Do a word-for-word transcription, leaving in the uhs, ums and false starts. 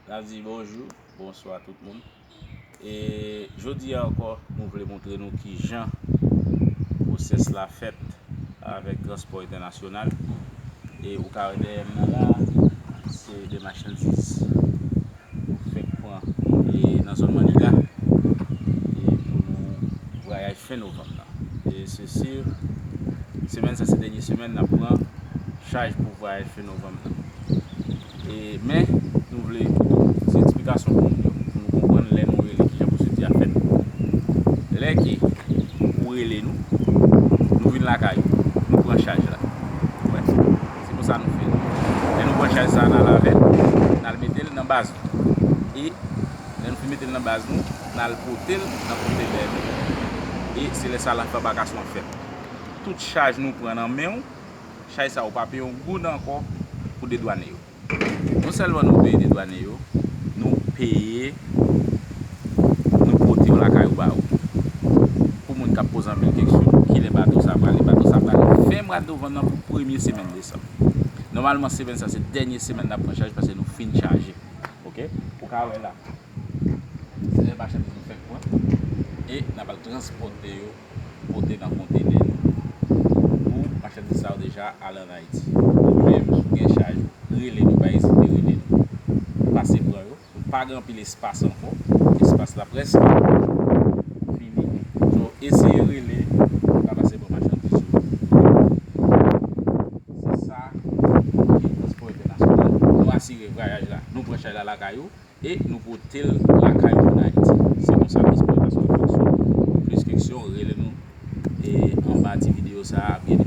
N ap di bonjou, bonswa tout moun. E jodi a ankò, nou vle montre nou kijan pwosès la fèt avèk transpò entènasyonal. E ou ka wè dèyè m nan la, se de machandiz nou fèk pran e nan zòn Maniga e pou nou vwayaj fen novanm nan. E se si, semèn sa se dènye semèn n ap pran chaj pou vwayaj fen novanm nan. E, men, nou vle ti eksplikasyon pou moun yo, pou nou konprann lè nou rele, kijan pwosedi a fèt. Lè ke ou rele nou, nou vin lakay ou, nou pran chaj la. Wè, se konsa nou fè l. Lè nou pran chaj sa, n al avè l, n al mete l nan baz nou. E lè nou fin mete l nan baz nou, n al pote l nan kontenè nou. E se lè sa la fabakasyon an fèt. Tout chaj nou pran nan men w, chaj sa ou pa peye yon goud ankò pou dedwane yo. Non sèlman nou peye dedwane yo, nou peye, nou pote yo lakay ou ba ou. Pou moun k ap poze anpil keksyon, kilè bato sa prale, bato sa prale fen mwa novanm nan pou premye semèn desanm. Nòmalman, semèn sa se dènye semèn n ap pran chaj paske nou fin chaje. Oke? Ou ka wè la. Se machandiz nou fèk pran. E n ap al transpòte yo, pote nan kontenè nou. Pou machandiz sa yo deja al ann Ayiti. Ou menm, si w gen chaj ou, rele nou, pa ezite rele nou. Pase pran yo. Nou pa gen anpil espas ankò. Espas la prèske fini. So, eseye rele, pa pase pran machandiz yo. Se sa ki transpò entènasyonal. Nou asire vwayaj la. Nou pran chaj la lakay ou e nou pote l lakay ou ann Ayiti. Se konsa transpò entènasyonal fonksyone. Plis keksyon, rele nou e anba ti videyo sa a, byen